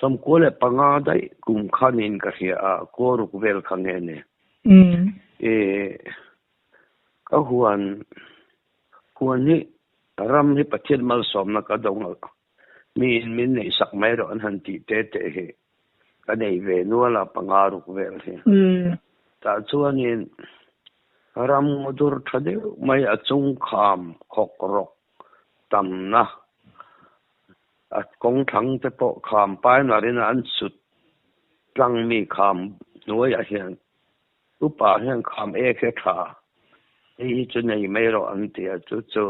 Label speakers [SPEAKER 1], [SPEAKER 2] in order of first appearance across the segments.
[SPEAKER 1] 95 daih kum khanin ka hria a, kuaruk vel kha nge ni. E ka huan huan hi ram hi Pathian malsawmna ka dawng a, miin min neihsak mai rawh an han tih te te hi ka nei ve nual a, panga ruk vel hi. Tah chuanin ram ngaw dur tha deuh mai a chung kham khawk rawk tamna A kawng thlang te pawh kham painarin an sut tlang mi kham hnuaiah hian upa hian kham ek hi a tha, hei hi chu nei mai rawh an ti a, chu chu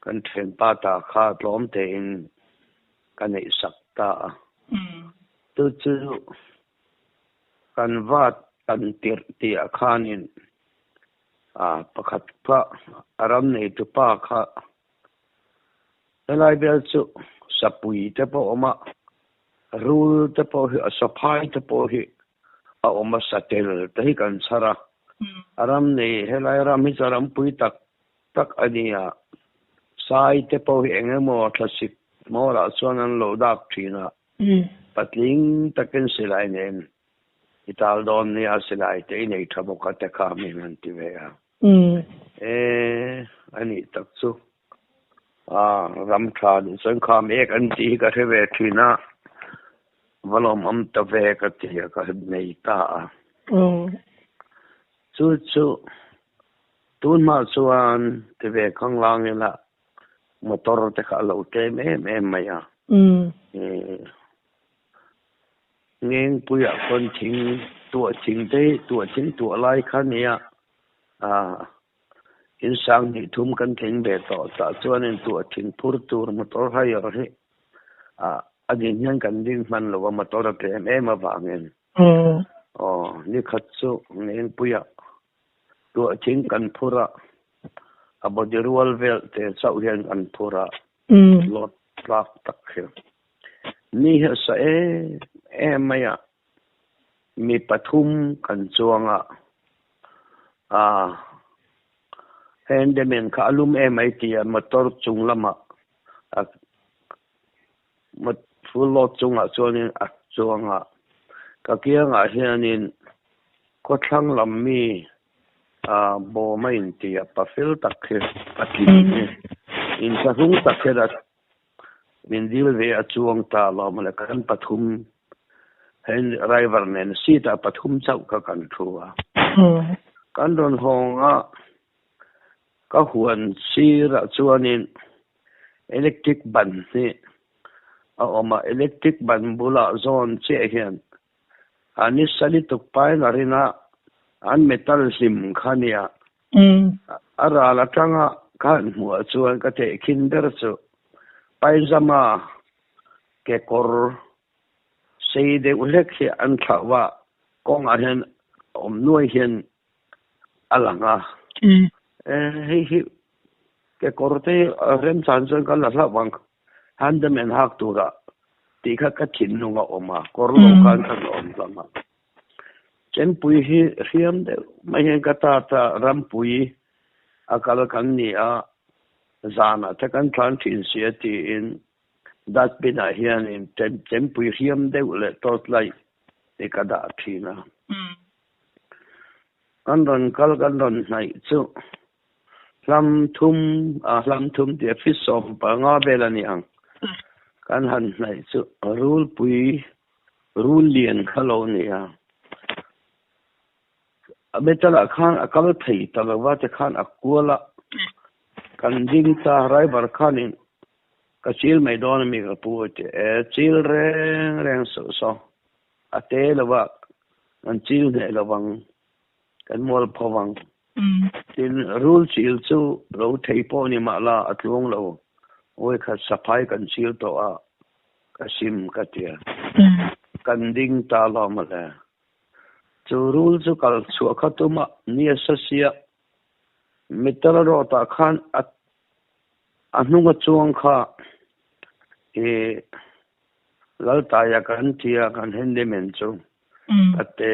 [SPEAKER 1] kan thianpa ta kha tlawm tein ka neih sak ta a. Chu chu kan vat kan tirh tih ah khanin pakhat kha a ram neitupa kha Helai vel chu sapui te pawh a awm a, rul te pawh hi a saphai te pawh hi a awm a, satel te hi kan chhar a, a ram nei helai ram hi chu a rampui tak tak a ni a, sai te pawh hi eng emaw thlasik hmawrah chuan an lo dak thin a, patling takin silai nen i tal dawn nia silai te i nei tha bawk a te kha min han ti ve a. E a nih tak chu. A ram tha nih chuan kham ek an tih hi ka hre ve thin a, va lawmawm ta ve ka ti a, ka nei ta a. Chu chu tun hma chuan ti ve khanglang ila motor te kha a lo tlem em em mai a. Ngengpuiah khawn thing tuah thing te hi tuah thing tuah lai kha nia ah in sang hnih thum kan tling ve tawh tah chuanin tuah thing phur tur motor hire hi ah a din hian kan ding hman lo a motor a tlem em avangin aw nikhat chu Ngengpuiah tuah thing kan phur a a body rual vel te chauh hian kan phur a Lawt tlak tak hi. Ni hi a sa em em mai a, mi pathum kan chuang a, ah handyman kha a lum em mai ti a motor chung lamah a full load chungah chuanin a chuang a, ka kiangah hianin khawthlang lam mi A bawm a inti a, pafel tak hi a tling hi. Inthlahrung tak hian a min dil ve a chuang ta lo mawle kan pathum heng driver nen seat ah pathum chauh kha kan thu a. Kan rawn hawng a, ka huan sirah chuanin electric ban hi a awm a, electric ban bulah zawn chiah hian A nisa lutuk pain a rin a, an metal hlim kha nia. A ral atanga ka han hmuh ah chuan ka tehkhin ber chu Paizama kekawr sei deuh hlek hi an thlauh a, kawngah hian awm nuai hian a lang a. Hei hi kekawr te hi remchan chuan kan la hlauh ang. Handamen hak tura tih kha ka thinlung a awm a, kawr lo khan ka awm hlawm a. Chempui hi hriam deuh mai hian ka tat a, rampui a kal kan ni a, zanah te kan thlan thin si a tiin dustbin ah hianin chempui hriam deuh leh torchlight hi ka dah thin a. Kan rawn kal kan rawn hnaih chu Hlam thum, a hlam thum tih a feet 15 vel a ni ang. Kan han hnaih chu rulpui, rul lian kha lo ni a. A metal ah khan a kal thei ta lo va tikhan a kual a, kan ding ta driver khanin ka chil mai dawn a mi ka pu a ti e, chil reng reng suh saw, a te lo va kan chil hneh lo vang. Kan mual pho vang. Tin, rul chil chu ro thei pawh ni mah la a tluang lo. Awi khat saphai kan chil tawh a, ka sim ka tia. Kan ding ta lo mawle. Chu rul chu kal chhuah kha tum a, ni a sa sia. Metal rod ah khan a a hnung a chuang kha i Laltaia kan tia kan handyman chu a te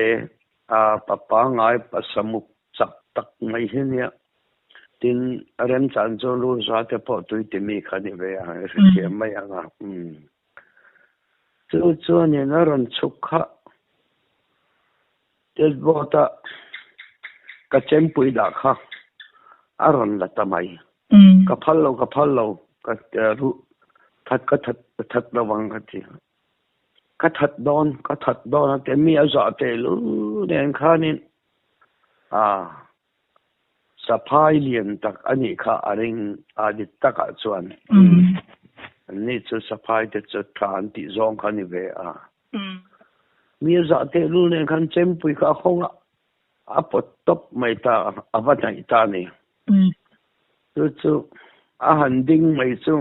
[SPEAKER 1] a pa pangngai pa samuk chak tak mai hi nia. Tin, a remchan chuan rulza te pawh tui ti mi kha ni ve a, i hrethiam mai ang a. Umm. Chu chuanin a rawn chhuk kha Test board a ka chempui dah kha a rawn la ta mai. Ka phal lo, ka phal lo, ka ruh that ka that that lo ang ka ti. Ka that dawn, ka that dawn a ti. Mi a zah teh lu nen khanin a saphai lian tak a nih kha a ring a dik takah chuan. Anni chu saphai te chu tha an tih zawng kha a ni ve a. Mi a zah tehlul nen khan chempui kha a hawng a, a pawt tawp mai ta a, a va hnaih ta a ni. Chu chu a han ding mai chu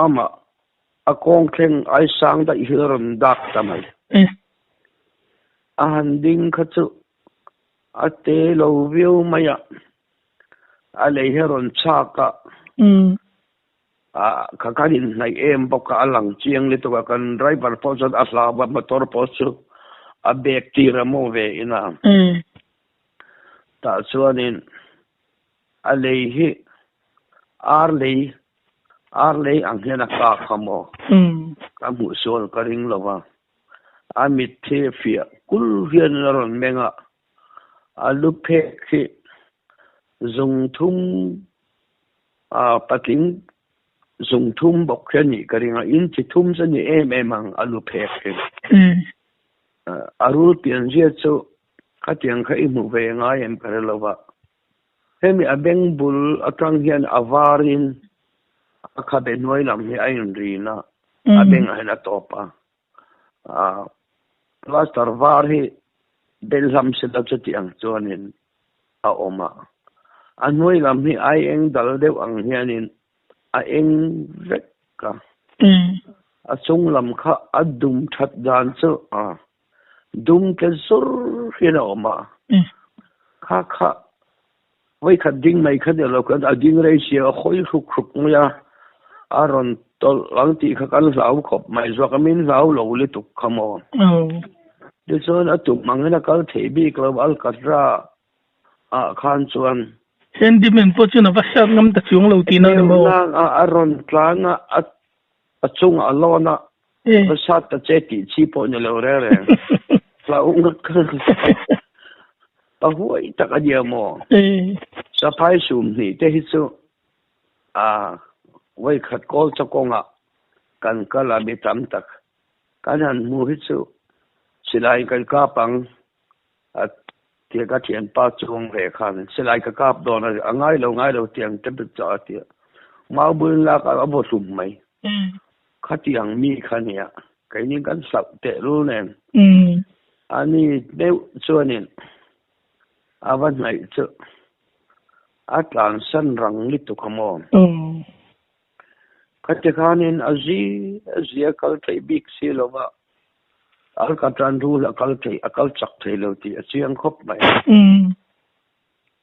[SPEAKER 1] amah a kawng thleng ai sang daih hi a rawn dak ta mai. A han ding kha chu a te lo viau mai a, a lei hi a rawn chhak a. Ah ka kan inhnaih em bawk a, a lang chiang lutuk a, kan driver pawh chuan a hlau a, motor pawh chu a bag tir a maw ve in a. Tah chuanin a lei hi ar lei ar lei ang hian a kak a maw, ka hmuh sual ka ring lo va, a mit hi fiah kul hian a rawn meng a, a lu phek hi zung thum A patling zung thum bawk hi a nih ka ring a, in chi thum chu a ni em em ang a lu phek hi. A rul pian zia chu khatiang kha i hmu ve ngai em ka hre lo va, hemi a beng bul atang hian a varin a khabe hnuai lam hi a inrin a, a bengah hian a tawp a. Plaster var hi belhlam sela chuti ang chuanin a awm a, a hnuai lam hi ai eng dal deuh ang hianin a eng vek a, a chung lam kha a dum that dan chu dum tle zur hian a awm a, kha kha Vawikhat ding mai kha ni lo khan a ding rei sia a hawi hruk hruk mai a, a rawn tawlh ang tih kha kan hlau khawp mai zawk a, min hlau lo lutuk kha maw. Tichuan a tum angin a kal theih bik lo Alcatra ah khan chuan.
[SPEAKER 2] Handyman pawh chuan a va hriat ngam ta chuang lo tihna a ni maw?
[SPEAKER 1] A rawn tlan a, a chungah a lawn a, va sat ta che tih chi pawh ni lo reng reng. Hlau ngat kha a huai tak a nia maw? Saphai sum hnih te hi chu a vawikhat kawl chaw kawngah kan kal a mi tam tak kan han hmu hi chu silai kan kap ang a tia ka thianpa chuang ve khan silai ka kap dawn a a ngai lo ngai lo tiang te chu a tia mau bul lak a vaw hlum mai khatiang mi kha nia keini kan hlauh tehlul nen ani deuh chuanin a va hnaih chu a tlansan rang lutuk a maw Khati khanin a zi a zi a kal theih bik si lo va, Alcatraz rul a kal theih, a kal chak thei lo tih a chiang khawp mai.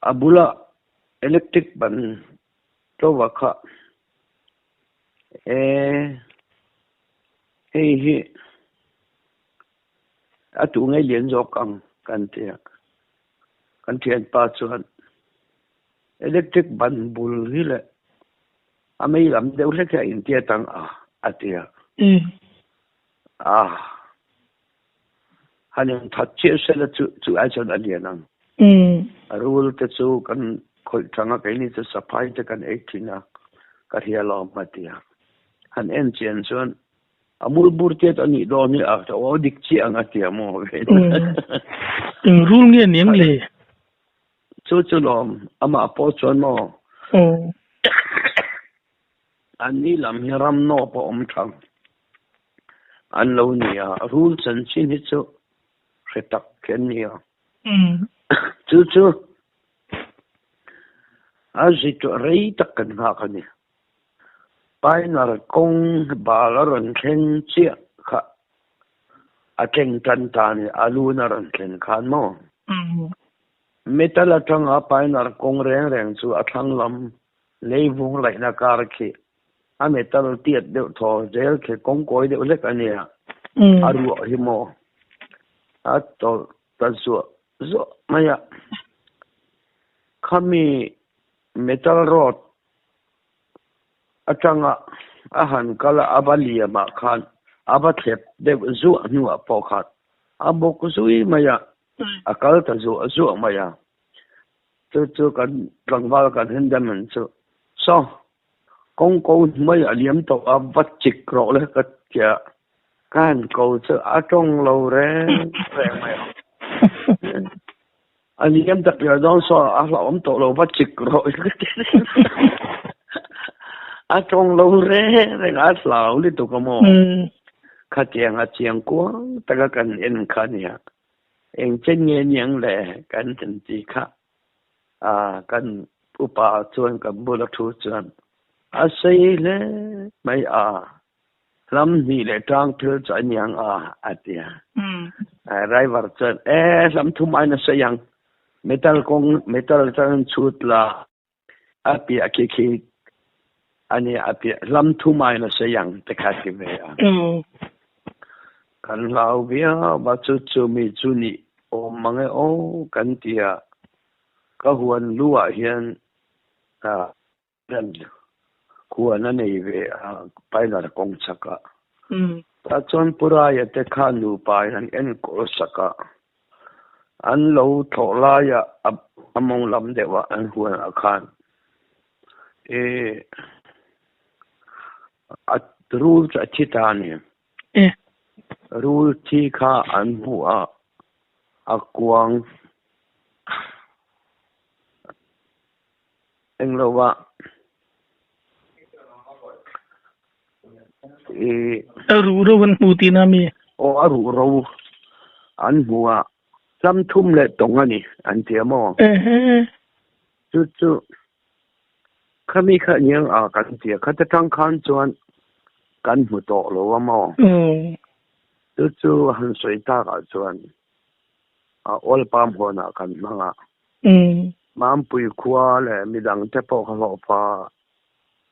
[SPEAKER 1] A bula electric ban tova kha e hei hi a tuh ngei lian zawk ang kan ti a, kan thianpa chuan Electric ban bul hi leh a mei lam deuh hlek hi a intiat ang a, a ti a. A han inthat chiah sela chu chu ai chuan a lian ang. A rul te chu kan khawih thang a, keini chu saphai te kan ei thin a, ka hria lawm a ti a. Han en chian chuan a mul bur tiat a nih dawn hi a, aw dik chiah ang a ti a maw.
[SPEAKER 2] Eng rul nge niang le?
[SPEAKER 1] Chu chu lawm, amah pawh chuan maw? An ni lam hi ram naw pawh awm tha an lo ni a, rul chanchin hi chu hre tak khi an ni a. Chu chu a zi chu rei tak kan nghak a ni. Pioneer kawng bal a rawn thleng chiah kha a tleng tan ta a ni, a lun a rawn thlen khan maw? Metal atanga Pioneer kawng reng reng chu a thlang lam leivung laihna kar khi a metal tiat deuh thaw zel khi kawng kawi deuh hlek a nia, a ruah hi maw a tawlh ta zuah zuah mai a, khami metal rod atanga a han kal a, a va liamah khan A va thlep deuh zuah hnuah pawh khan a bawk zui mai a, a kal ta zuah zuah mai a. Chu chu kan tlangval kan handyman chu, Saw, kawng ko hnuai a liam tawh a, va chik rawh le ka ti a, ka han ko chu a tawng lo reng reng mai a. A liam tak piah dawn saw a hlauhawm tawh lo va chik rawh ka ti. A tawng lo reng reng a, a hlau lutuk a maw? Khatiang a chiang kuang taka kan en kha a nia. Eng chen nge niang le kan han ti kha. Kan upa chuan kan bula thu chuan a sei hle mai a. Hlam hnih leh tang thil chu a niang a, a ti a. Driver chuan, E, hlam thum aiin a sawi ang. Metal kawng, metal chuan an chhut la, a piah khi khi a nia, a piah hlam thum aiin a sawi ang te kha a ti ve a. Kan hlau viau a, chu chu mi chu nih awm mang e aw kan ti a. Ka huan lu ah hian Hian huan a nei ve a, Pailar kawng chak ah. Tah chuan Pu Raia te kha nupa in an enkawl sak a, an lo thlawh laia a mawng lam deuh ah an huan ah khan e a rul chu a thi ta a ni. Rul thi kha an hmuh a, a kuang Englo ah i.
[SPEAKER 2] A ruh ro an hmu tihna mi?
[SPEAKER 1] Aw a ruh ro an hmu a, hlam thum leh tawng a ni an ti a maw? Chu chu khami kha aniang a kan ti a, khata tang khan chuan kan hmu tawh lo a maw? Chu chu han sawi takah chuan a awl pam huanah kan hmang a. Mampui khua leh midang te pawh ka hlawh fa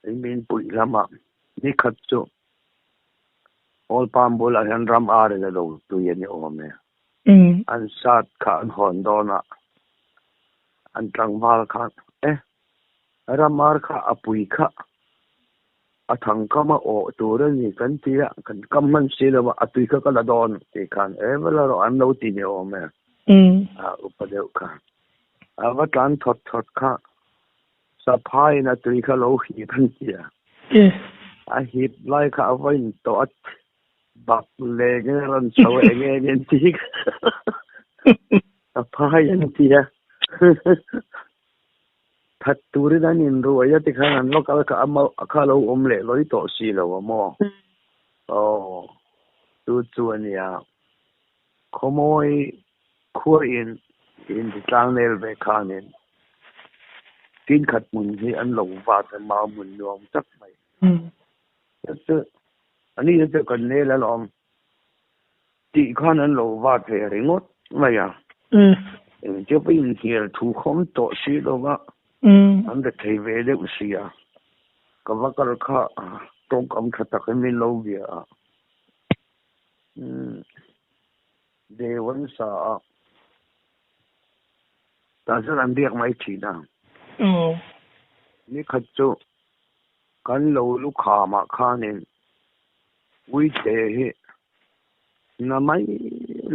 [SPEAKER 1] in min puih lamah ni khat chu All Palm bulah hian ram ar in a lo tui a ni awm e. An sat kha an hawn dawn a, an tlangval khan e ram ar kha a pui kha a thang kam a awh tur a ni kan ti a, kan kam hman si lo a, a tui kha ka la dawn tih khan e va la rawh an lo ti ni awm e, a upa deuh kha. A va tlan thawt thawt kha saphaiin a tui kha lo hip an ti a, a hip lai kha a va in tawh a bak leng in a rawn chho eng eng an ti kha saphai an ti a. That turin an inruai a tikhan an va kal kha a kha lo awm leh lawi tawh si lo a maw? Aw, chu chu a nia. Khawmawi khuain inti tlangnel ve khanin tin khat hmun hi an lo vat a, mau hmun nuam tak mai. Chu chu a ni chu kan nel alawm. Tih khan an lo vat ve ringawt mai a. Engtia pawh inhnial thu khawm tawh si lo va, an be thei ve deuh si a. Ka va kal kha tawngkam tha tak in min lo bia a. Deu an sa a. Tah chuan an biak mai thin a. Nikhat chu kan lo lukhamah khanin Uite hi na mai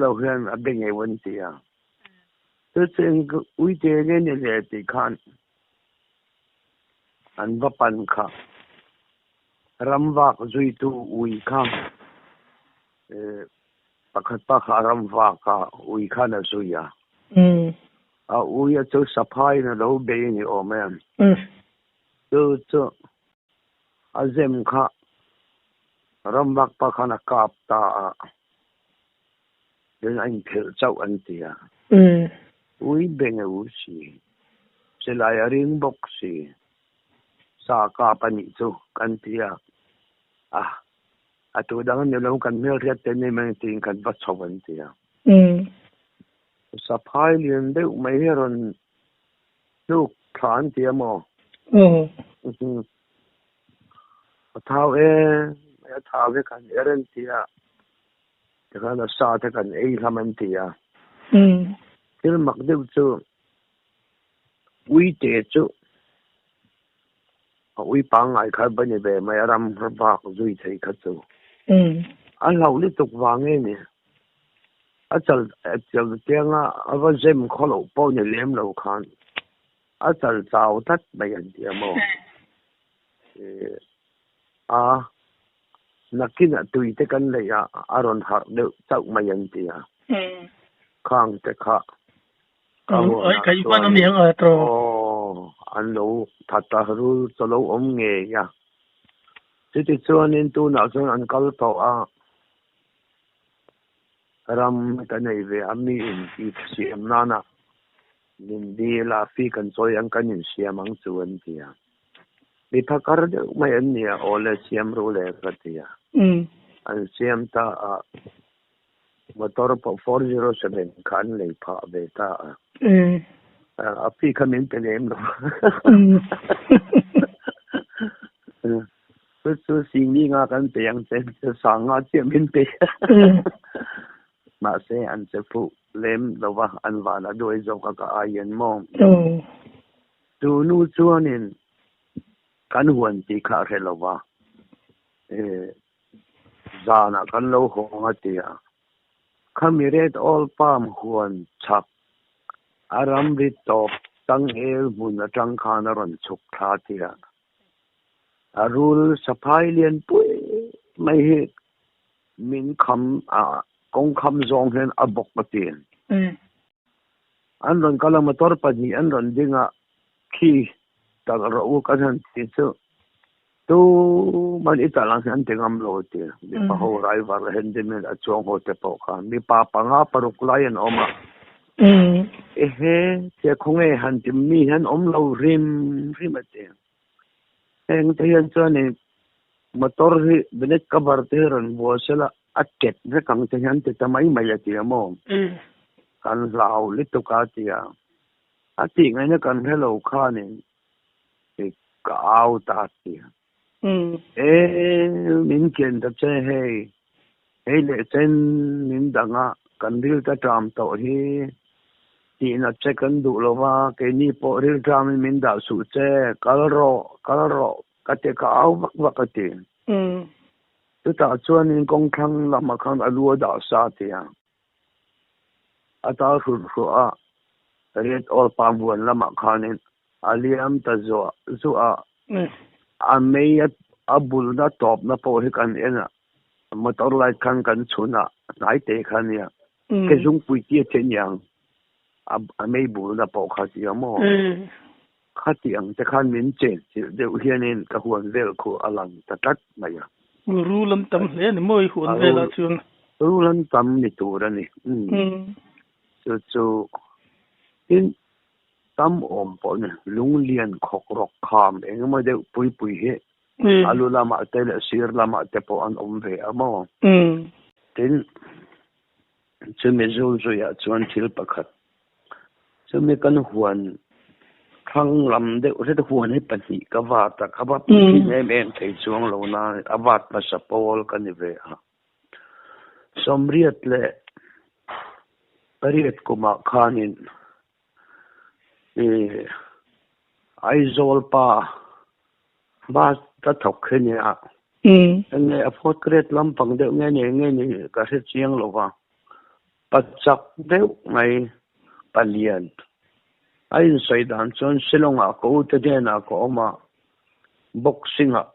[SPEAKER 1] lo hian a be ngei an ti a. Chu chu eng uite nge ni le tih khan an va pan kha. Ramvak zuitu ui kha pakhat pa kha a ramvak a, ui khan a zui a. A ui a chu saphaiin a lo bei a ni awm em. Chu chu A zem kha ramvak pa khan a kap ta a, tin a inphelh chauh an ti a. Ui beng e u si, silai a ring bawk si, sa kap a nih chu kan ti a, a a tu dang a ni lo kan hmelhriat te ni mai tiin kan va chho an ti a. Saphai lian deuh mai hi a rawn Hnuk thla an ti a maw? A thau e, a thau hi kan er an ti a, tikhan a sa te kan ei hlam an ti a. Thil mak deuh chu uite chu a ui pangngai kha va ni ve mai a, ram vak zui thei kha chu. A hlauh lutuk vang nge ni? A chal chal tianga a va zem khaw loh pawh ni lem lo khan a chal chau tlat mai an ti a maw? A nakinah tui te kan neih a a rawn harh deuh chauh mai an ti a. Khang te kha ka huanah chuan aw an lo that a rul chaw lo awm ngei a. Chutichuanin tunah chuan an kal tawh a, ram ka nei ve a, mi in tih siam nana min dil a, fee kan chawi ang kan insiam ang chu an ti a. Mi phakar deuh mai an ni a, aw le siam ru le ka ti a. An siam ta a, motor pawh 407 kha an lei phah ve ta a. A fee kha min pe lem lo. Chu chu singli nga kan pe ang che, sang nga chiah min pe. Mahse an che fuh lem lo va, an van a duai zawk a ka ai en maw. Chu nu chuanin kan huan tih kha a hre lo va, zanah kan lo hawng a ti a. Khami Red Oil Palm huan chhak a ramri tawp tangel hmun atang khan a rawn chhuk thla a ti a. A rul saphai lian pui mai hi min kham a kawng kham zawng hian a bawk a ti. An rawn kal a motor pahnih an rawn ding a, khi talh rawh u kan han ti chu tuman i talh ang hi an ti ngam lo a ti. Mipa ho driver handyman a chuang ho te pawh khan mipa panga paruk lai an awm a. Ehe che khawnge han ti mi hian awm lo hrim hrim a ti. Heng te hian chuanin motor hi bonnet cover te hi rawn bual sela a ket vek ang te hian ti ta mai mai a ti a maw? Kan hlau lutuk a ti a, a tih ngaihna kan hre lo khanin ka au ta a ti a. E min kian ta che hei, hei leh chen min dang a, kan ril ta ṭam tawh hi tihna che kan duh lo va, keini pawh ril ṭamin min dah suh che, kal rawh, kal rawh ka ti ka au vak vak a ti. Chutah chuanin kawngthlang lamah khan a lu a dah sa a ti a, a tal hrut hruah a, Red Oil Palm huan lamah khanin a liam ta zuah zuah a, a mei a bulna tawpna pawh hi kan en a, motor light khan kan chhun a, hnai te kha nia, ke zungpui tia che niang a mei bulna pawh kha tia maw? Khati ang te khan min chen chilh deuh hianin ka huan vel khu a lang ta tlat mai a.
[SPEAKER 2] Rul an tam hle a ni maw i huan velah chuan?
[SPEAKER 1] Rul an tam ni tur a ni. Chu chu tin tam awm pawh ni lunglian khawk rawk kham eng emaw deuh pui pui hi a lu lamah te leh sir lamah te pawh an awm ve a maw? Tin chumi zul zuiah chuan thil pakhat Chumi kan huan thlang lam deuh hret huan hi pahnih ka vat a, ka va puitling em em thei chuang lo na a vat hmasa pawl ka ni ve a. Sawmriat leh pariat kumah khanin ih Aizawl pa bus ka thawk hi nia. Enge a fourth grade lampang deuh nge ni nge ni ka hre chiang lo va. Pachak deuh mai palian. A insawi dan chuan Shillong-ah ka ute hnenah ka awm a, boxing-ah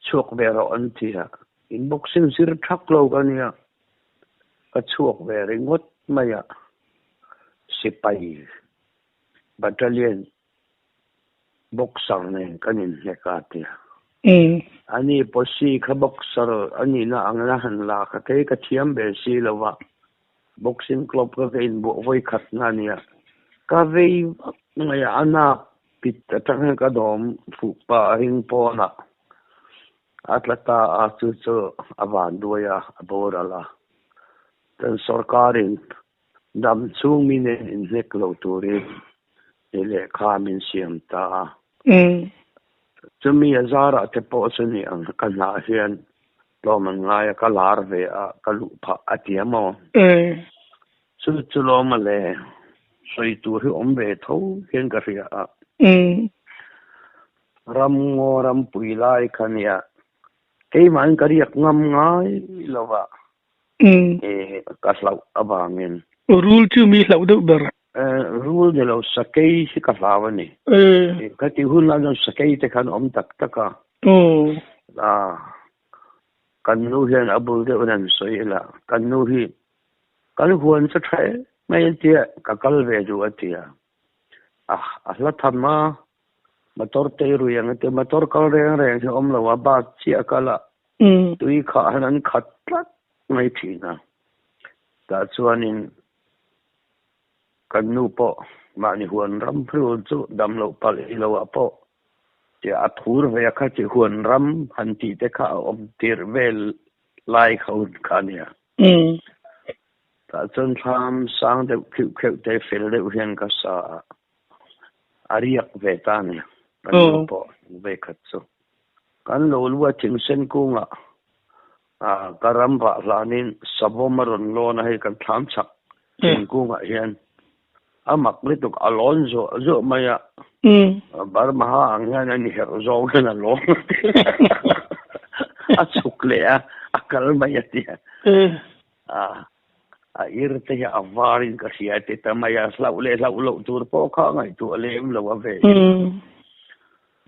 [SPEAKER 1] chhuak ve rawh an ti a. In boxing zir thak lo ka nia, ka chhuak ve ringawt mai a. Sipai battalion Boxer nen kan inhnek a ti a. Ani pawh si kha boxer a nihna ang a han la kha kei ka thiam ve si lo va, boxing club kha ka inbuah vawi khat na a nia. Ka vei vak mai a, a nak pit atang hian ka dawm fuh pah a ring pawnah a tla ta a, chu chu a van duai a, a boral a. Kan sorkarin Dam chhung mi nen inhnek lo turin i lehkha min siam ta a. Chumi a zarah te pawh chu ni ang ka hnah hian tlawm an ngai a, ka lar ve a, ka luh phah a ti a maw? Chu chu lawm a le, sawi tur hi awm ve tho hian ka hria a. Ramngaw rampui lai kha nia. Keimahin ka riak ngam ngai lo a, ka hlauh avangin.
[SPEAKER 2] Rul chu mi hlauh deuh ber.
[SPEAKER 1] Rul ni lo, sakei hi ka hlau a ni. Ka tih hun lai chuan sakei te khan awm tak tak a. Kan nu hian a bul deuh in an sawi ila, kan nu hi kal huan chu tha em mai a tia, ka kal ve duh a tia. A hla tham a, motor te i rui ang a tia, motor kal reng reng hi awm lo a, bus chiah a kal a, tui khah hian an khat tlat mai thin a. Tah chuanin Kan nu pawh mahni huan ram hrul chu dam loh palh i lo ah pawh tia a thur ve a kha chi huan ram han tih te kha a awm tirh vel lai kha hun kha a nia. Tah chuan thlam sang deuh kheuh kheuh te fel deuh hian ka sa a, a riak ve ta a nia kan nu pawh ve khat chu. Kan lo lu a thingsen kungah Ka ram vah hlanin savawm a rawn lawn a, hei kan thlam chhak thingkungah hian a mak lutuk a lawn zuah zuah mai a, Burma ang hian a ni herh zawng hian a lawn a chhuk leh a, a kal mai a tia. A ir te hi a varin ka hria ti ta mai a, hlauh leh hlauh loh tur pawh kha a ngaihtuah lem lo a ve.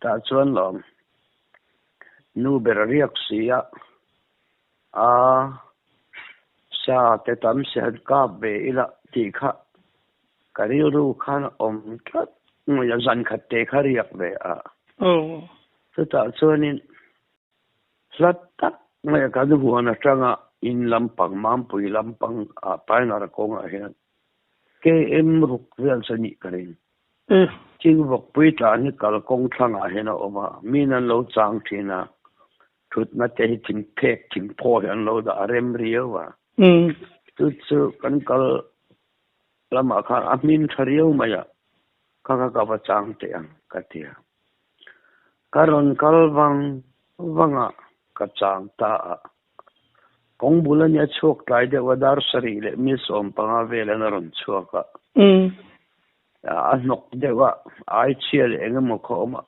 [SPEAKER 1] Tah chuan lawm. Nu ber a riak si a, a sa te tam si han kap ve ila tih kha ka rilru khan a awm tlat mai a, zan khat te kha riak ve a. Chutah chuanin hla tak mai a kan huan atanga in lampang Mampui lampang ah Painar kawngah hian KM ruk vel chu a nih ka ring. Chingvawkpui tlan hi kalkawng thlangah hian a awm a, min an lo chang thin a, thutna te hi thing phek thing phaw hi an lo dah a rem riau a. Chu chu kan kal lamah khan a hmin tha riau mai a, kha kha ka va chang teh ang ka ti a. Ka rawn kal vang vang a, ka chang ta a. Kawng bul a nia chhuak tlai deuh a, dar sarih leh mil 15 vel an a rawn chhuak a. A hnawk deuh a, ai chhia leh eng emaw kha awm a.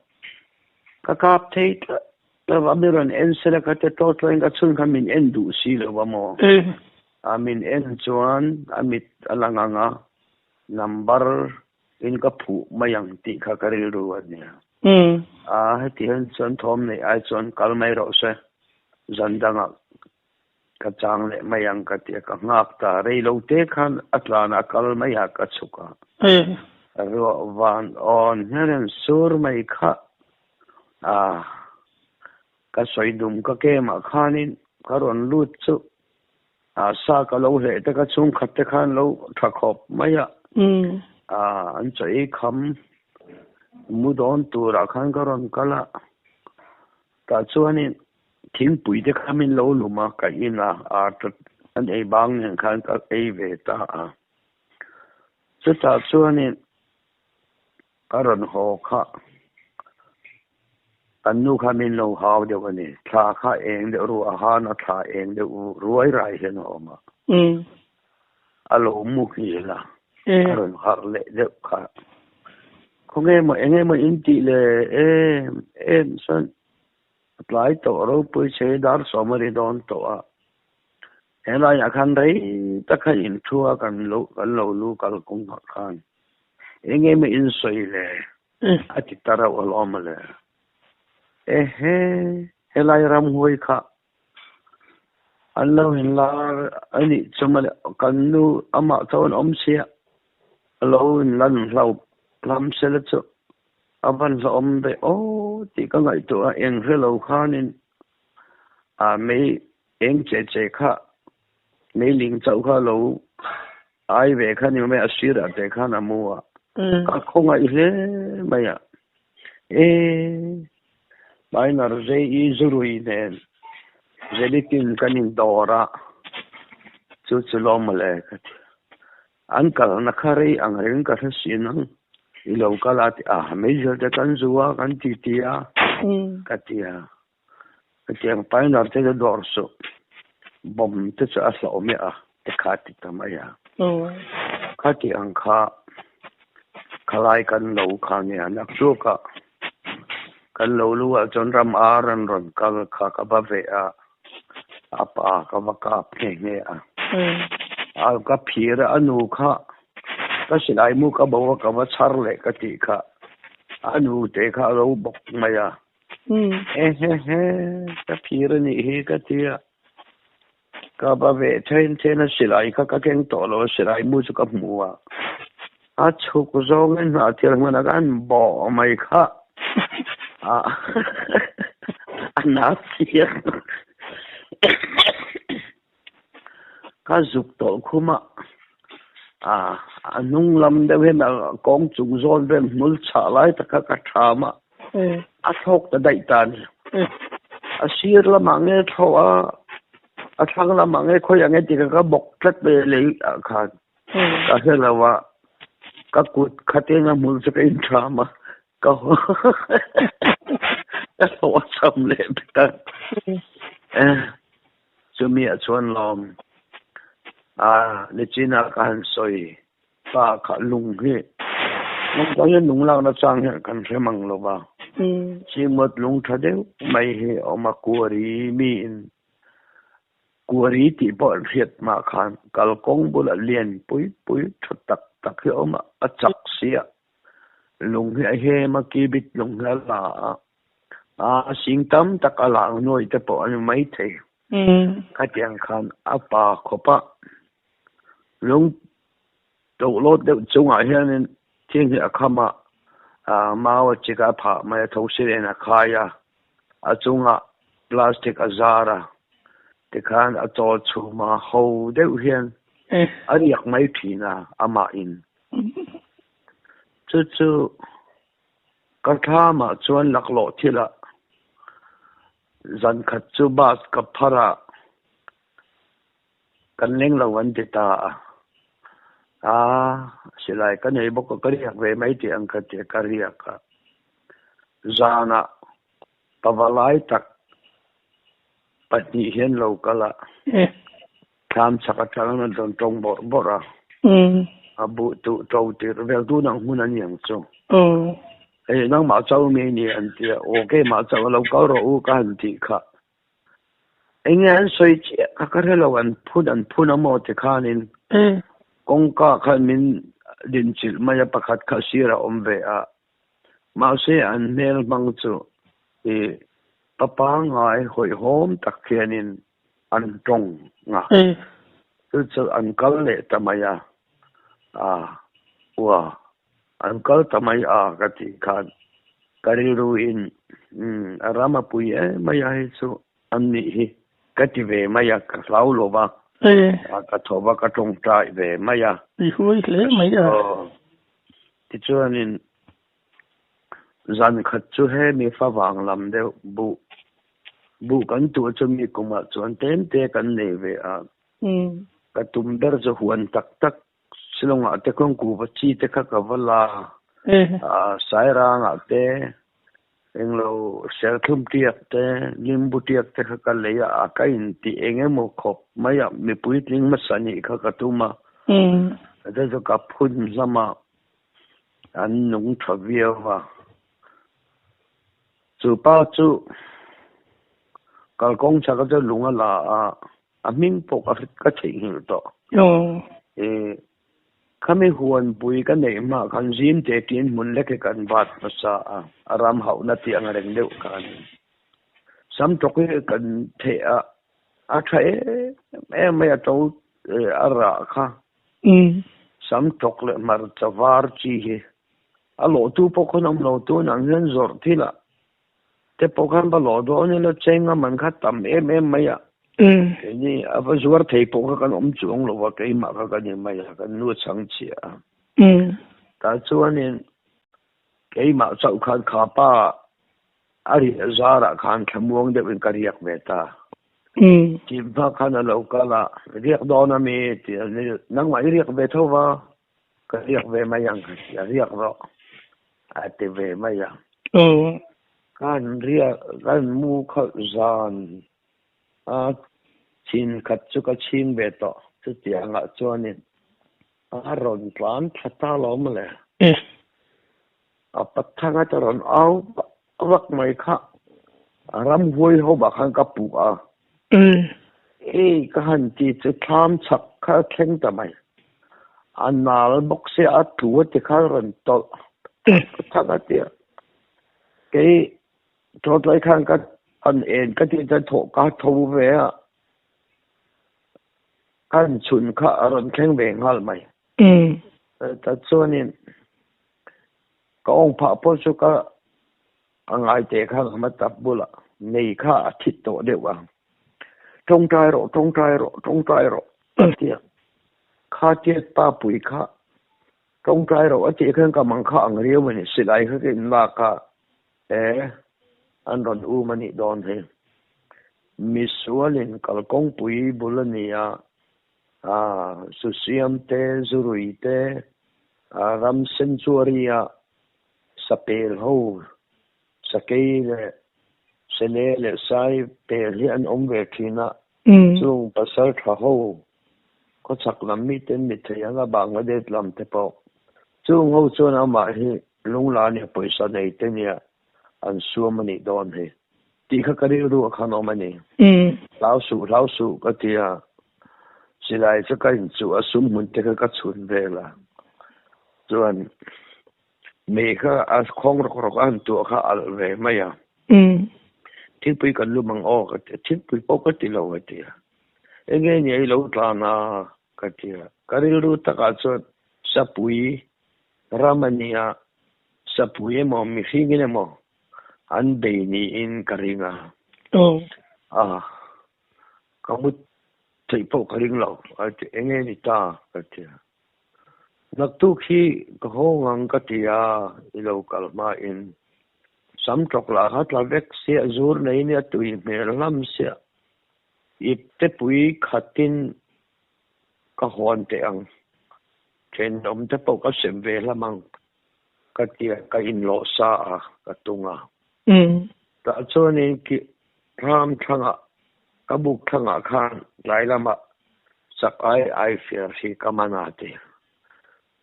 [SPEAKER 1] Ka kap thei tlat lo va, mi rawn en sela ka ti tawt tawhin ka chhun kha min en duh si lo va maw. A min en chuan a mit a lang ang a, number in ka phuh mai ang tih kha ka rilru a nia. A heti hian chuan thawm neih ai chuan kal mai rawh se, zan dangah ka chang leh mai ang ka ti a, ka nghak ta. Rei lo te khan a tlanah a kal mai a, ka chhuk a. Ruah van awn hian an sur mai kha a, ka sawi dum ka kemah khanin ka rawn lut chu A sa ka lo hleh te ka chhungkhat te khan lo tha khawp mai a. A an chaw ei kham mu dawn turah khan ka rawn kal a. Tah chuanin thingpui te kha min lo lum a, ka in a, ar an ei bang nen khan ka ei ve ta a. Chutah chuanin Ka rawn haw kha kan nu kha min lo hau deuh a ni. Thla kha eng deuh ru a han a thla eng deuh ruai rai hian a awm a. A lo mu nghil a, a rawn harh leh deuh kha. Khawnge maw eng emaw in tih le em em chuan a tlai tawh ropui che dar sawm a ri dawn tawh a. Helaiah khan rei tak kha inthu a kan lo kan lo lu kalkawngah khan. Eng emaw in sawi le? A ti ta reuh alawm a le. Ehe, helai ramhuai kha an lo inlar a nih chu mawle, kan nu amah chuan awm sia, a lo inlan hlauh hlam sela chu a van hlauhawm ve aw tih ka ngaihtuah a, eng hre lo khanin a mei eng che che kha, meiling chauh kha a lo Ai ve kha ni mai a sir ah te khan a mu a ka khawngaih hle mai a e minor JE zurui nen zelitin kan in dawr a chu chu lawm mawle ka ti an kalna kha rei ang reng ka hre si nang i lo kal a ti a major te kan zu a kan ti ti a ka ti a Hetiang pioneer te chu dawr suh bomb te chu a hlauh miah a ti kha ti ta mai a. Khati ang kha khalai kan lo kha nia naktuk ah. Kan lo lu ah chuan ram ar an rawn kal kha ka va veh a, a pa ka va kap nghe nghe a. A ka phir a, a nu kha ka silai mu ka bo a ka va chhar leh ka tih kha a nu te kha a lo bawk mai a. Ehehe ka phir a nih hi ka ti a. Ka va veh then then a silai kha ka keng tawh lo a silai mu chu ka hmu a a chhuk zawngin hnah thil hmunah khan bawh mai kha a a na chiang ka zuk tawh khum a a a hnung lam deuh hian a kawng chung zawn vel hmul chhah lai tak kha ka tham a A thlawk ta daih ta a ni. A sir lamah nge thlawh a, a thlang lamah nge khawiah nge tih kha ka bawk tlat mai a lei ah khan. Ka hre lo a, ka kut khatin a hmul chu ka intham a, ka ka hlawh a cham leh vek a. Chumi ah chuan lawm a nichin ah ka han sawi Pa kha lung hi lung hian lung lakna chang hian kan hre mang lo va, chimawt lung tha deuh mai hi a awm a, kuari miin kuari tih pawh an hriat hma khan kalkawng bulah lian pui pui tha tak tak hi a awm a, a chak si a, lung hi a hem a, kibit lung hi a la a, a sing tam tak a lang nuai te pawh a ni maithei. Khatiang khan a pa khawp a. Lung tohlawt deuh chungah hianin thing hi a kham a, mau a chik a, a phah mai a, thosi nen a khai a, a chungah plastic a zar a, tikhan a chaw chhum a, ho deuh hian a riak mai thin a amahin. Chu chu ka thlamah chuan laklawh thilah zan khat chu bus ka phar a, Kan leng lo an ti ta a, a silai ka nei bawk a, ka riak ve mai tih ang ka ti a, ka riak a. Zanah pavalai tak pahnih hian lo kal a, thlam chhak atangin an rawn tawng bawrh bawrh a, a buh tuh to tirh vel tun ang hun a ni ang chu. Hei nangmah chauh mi ni an ti a, aw keimah chauh a lo kal rawh u ka han tih kha. Enge an sawi chiah kha ka hre lo, an phun an phun a maw ti khanin kawngka khan min dinchilh mai a, pakhat kha sir a awm ve a, mahse an hmel hmang chu i pa pangngai hawihhawm tak hianin an tawng a, chu chu an kal leh ta mai a, a ua an kal ta mai a ka tih khan ka rilru in umm a ram a pui em mai a hei chu an nih hi ka ti ve mai a ka hlau lo va ka tho va ka tawngtai ve mai a.
[SPEAKER 2] I huai hle mai a.
[SPEAKER 1] Tichuanin zan khat chu hemi favang lam deuh buh buh kan tuah chu mi kumah chuan tlem te kan nei ve a. Ka tum ber chu huan tak tak Shillong-ah te kawng kuhva chi te kha ka va la a, Sairang-ah te englo serthlum tiak te, limbu tiak te kha ka lei a, a ka intih eng emaw khawp mai a, mipui tling hmasa nih kha ka tum a, chu chu ka phun hlam a, an nung tha viau a. Chu pa chu kalkawng chhak a chu lung a la a, A hming pawh ka ka theihnghilh tawh. E, khami huanpui ka neih hma khan zim te tiin hmun lek hi kan vat hmasa a, a ram hauhna tih ang reng deuh khan. Sam tawk hi kan theh a, a tha em em mai a to a rah kha. Sam tawk leh hmarcha var chi hi a lawhtu pawh khawn awm lo tun ang hian zawrh thil ah Te pawh khan va lawh dawn ila cheng a man kha tam em em mai a. Keini a va zuar thei pawh kha kan awm chuang lo va, keimah kha ka ni mai a, kan nu chhang chhiah a. Tah chuanin keimah chauh khan kha pa a riah zarah khan thlamuang deuhin ka riak ve ta. Tim hma khan a lo kal a, riak dawn a mi tih a ni, nangmah i riak ve tho va. Ka riak ve mai ang ka ti a, riak rawh a ti ve mai a. Kan riak, kan mu khalh zan a chin khat chu ka chhing ve tawh. Chutiangah chuanin a rawn tlan thla ta lo mawle. A pathanga te rawn au. vak mai kha ramhuai ho ah khan ka puh a. Ei ka han ti chu thlam chhak kha a thleng ta mai. A nal bawk sia a tlu a ti khan rawn tawlh thak thak a tia. Kei tawlh khan ka han en ka tih chuan thawh ka tho ve a. Kan chhun kha a rawn thleng ve nghal mai. Ta chuanin ka awng phah pawh chu ka a ngai teh khan a hmata bulah nei kha a thit tawh deuh a. Tawngtai rawh, tawngtai rawh, tawngtai rawh a ti a. Kha tiat pa pui kha tawngtai rawh a tih khan ka mang kha ang riau a ni. Silai kha ka inlak a, e an rawn um a nih dawn hi. Misualin kalkawngpui bul a ni a, Susiam te, Zurui te, ram sanctuary a sapel ho, sakei leh sele leh sai pel hi an awm ve thin a, chung pasal tha ho khawchhak lam miten mi thei anga Bangladesh lam te pawh chung ho chuan amah hi lungla nia pawisa nei te nia an suam a nih dawn hi tih kha ka rilru a khan awm a ni. Hlau suh, hlau suh ka ti a, silai chu ka inchuh a, sum hmun te kha ka chhun vel a, chuan mei kha a khawng rawk rawk a han tuah kha a alh ve mai a. Thingpui kan lum ang aw ka ti a, thingpui pawh ka ti lo a ti a, enge ni a i lo tlan a ka ti a, ka rilru takah chuan sapui ram a nia, sapui emaw mihringin emaw an bei niin ka ring a. A, ka mu theih pawh ka ring lo a ti, enge ni ta ka ti a. Naktuk hi ka hawng ang ka ti a, i lo kal hmain sam tawk lah kha tla vek sia, zur nei nia tui hmel hlam sia, ipte pui khatin ka hawn teh ang, thenawm te pawh ka sem ve hlam ang ka ti a, ka inlawh sa a, ka tung a. Tah chuanin ram thlangah, ka buk thlangah khan tlai lamah chak ai ai fiar hi ka man a ti.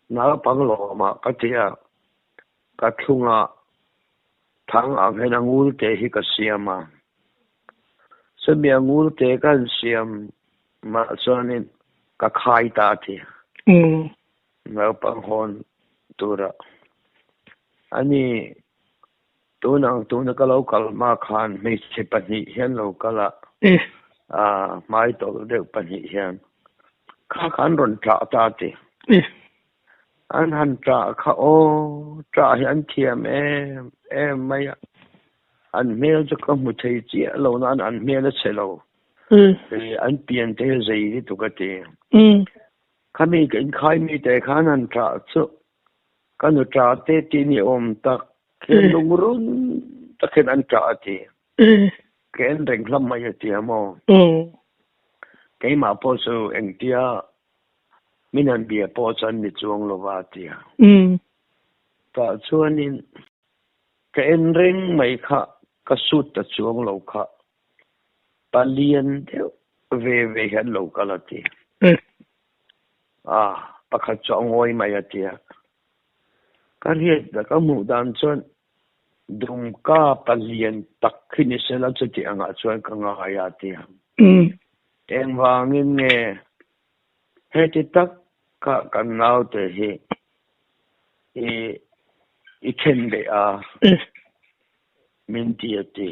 [SPEAKER 1] Naupang lawmah ka ti a, ka thlungah thang ang hian a ngul te hi ka siam a. Chumi a ngul te ka han siam mah chuanin ka khai ta a ti. Naupang hawn tura ani tunang tuna ka lo kal hma khan hmeichhe pahnih hian lo kal a, hmai tawlh deuh pahnih hian kha kha an rawn ṭah ta a ti. An han ṭah kha aw, ṭah hi an thiam em em mai a, an hmel chu ka hmu thei chiah lo nain an hmel a chhe lo, an pian te hi zei lutuk a ti. Khami ka inkhai mi te khan han ṭah chu ka nu ṭah te tih ni awm tak hian lungrun tak hian an ṭah a ti. Ka en reng hlawm mai a ti a maw? Keimah pawh chu engtia min han bia pawh chuan ni chuang lo va a ti a. Tah chuanin ka en reng mai kha ka sut ta chuang lo kha palian deuh ve ve hian lo kal a ti. A, pakhat chu a ngawi mai a ti a. Ka hriat ka hmuh dan chuan Dumka palian tak khi ni sela chuti angah chuan ka ngai a ti a. Engvangin nge heti tak kha kan naute hi i i then leh a min ti a ti.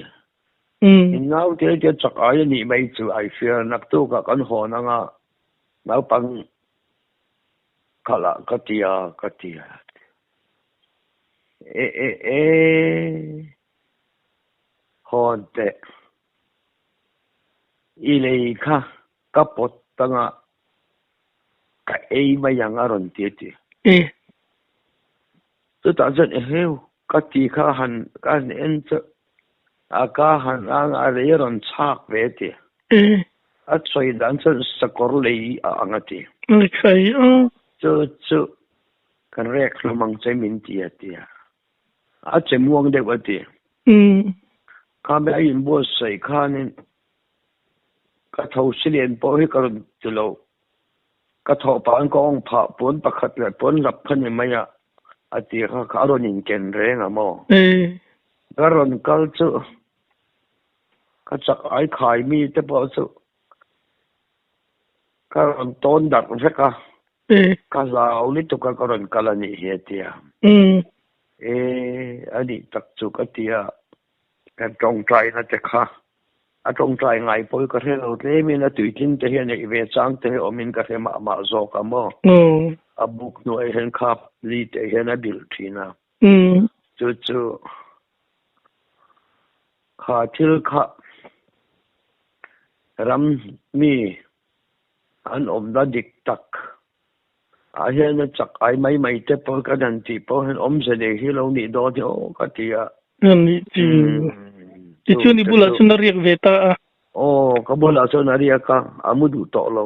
[SPEAKER 1] In naute hi chak ai a nih mai chu ai hria naktukah kan hawn anga naupang khalh ah ka ti a ka ti a. E e e hawn teh. I lei kha ka pawt tanga ka ei mai ang a rawn ti a ti. Chutah chuan eheu ka ti kha han ka han en chu a ka han ang a lei a rawn chhak ve a ti. A sawi dan chuan sakawr lei a ang a ti. Chu chu ka rek hlawm ang che min ti a ti a. A che muang deuh a ti. Khami a inbuatsaih khanin ka tho silian pawh hi ka rawn ti lo. Ka thawh pah an ka awng phah puan pakhat leh puan lap kha ni mai a, a ti kha kha a rawn inken reng a maw? Ka rawn kal chu ka chak ai khai mi te pawh chu ka rawn tawn darh vek a, ka hlau lutuk a ka rawn kal a nih hi a ti a. E a nih tak chu ka ti a, ka tawngtaina te kha a tawngtai ngai pawh ka hre lo tlemin a tuitlin te hian neih ve chang te hi awmin ka hre mah mah zawk a maw. A buk hnuai hian khap li te hian a bilh thin a. Chu chu kha thil kha ram mi an awmna dik tak ah hian a chak ai mai mai te pawh kan han tih pawh hian awmze nei hi lo nih dawn hi aw ka ti a.
[SPEAKER 2] Anih chu. Tichuan i bulah chuan a riak ve ta a.
[SPEAKER 1] Aw ka bulah chuan a riak a, a mu duh tawh lo.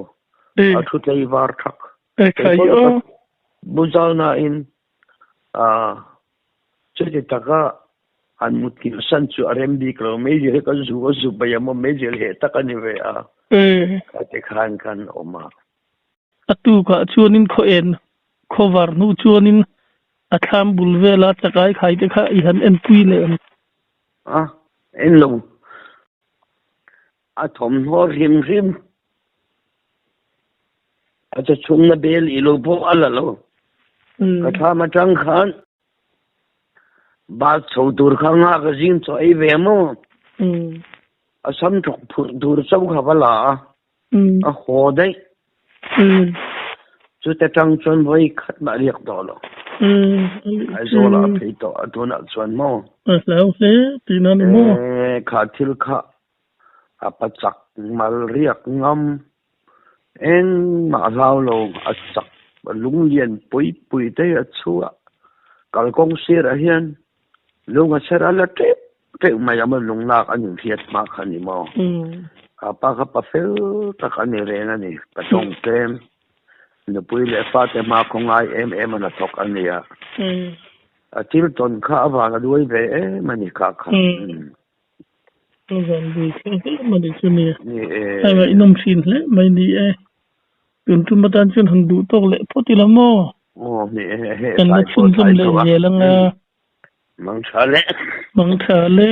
[SPEAKER 1] A thu tlei var thak.
[SPEAKER 2] Ekhai aw.
[SPEAKER 1] Mu zalnain A, chuti taka han muthilh san chu a rem bik lo, meizial hi kan zu a zu bai a maw, meizial heh tak a ni ve a, ka ti khan kan awm a.
[SPEAKER 2] A tukah chuanin khaw en khaw var hnu chuanin a thlam bul vela chakai khai te kha i han enpui leh ang.
[SPEAKER 1] A, en lo. A thawmhnaw hrim hrim a che chhungna bel i lo pawh a la lo. Ka thlam atang khan bus chho tur kha nghak a zing chaw ei ve maw? A sam thawk phurh tur chauh kha va la a, a haw daih. Chute tang chuan vawi khat mah riak tawh lo. Aizawl ah a phei tawh a tunah chuan maw?
[SPEAKER 2] A hlau hle tihna ni maw?
[SPEAKER 1] Kha thil kha A pa chak mal riak ngam. Engmah hlau lo a chak lunglian pui pui te a chhuah. Kalkawng sirah hian lung a chher a la teuh teuh mai a maw lung lak a nih hriat hma kha ni maw. Kha pa kha pa fel tak a ni reng a ni. Pa tawng tlem nupui leh fate hma khaw ngai em em a hnathawk a nia. A thil tawn kha avang a duai ve em a ni kha kha.
[SPEAKER 2] Ka van bui thleng hle mai ni chu ni. A ngaihnawm thin hle mai ni e. Tun tum atan chuan han duh tawk leh phawt ila maw? Kan la chhunzawm leh zel anga.
[SPEAKER 1] Mangtha le.
[SPEAKER 2] Mangtha le.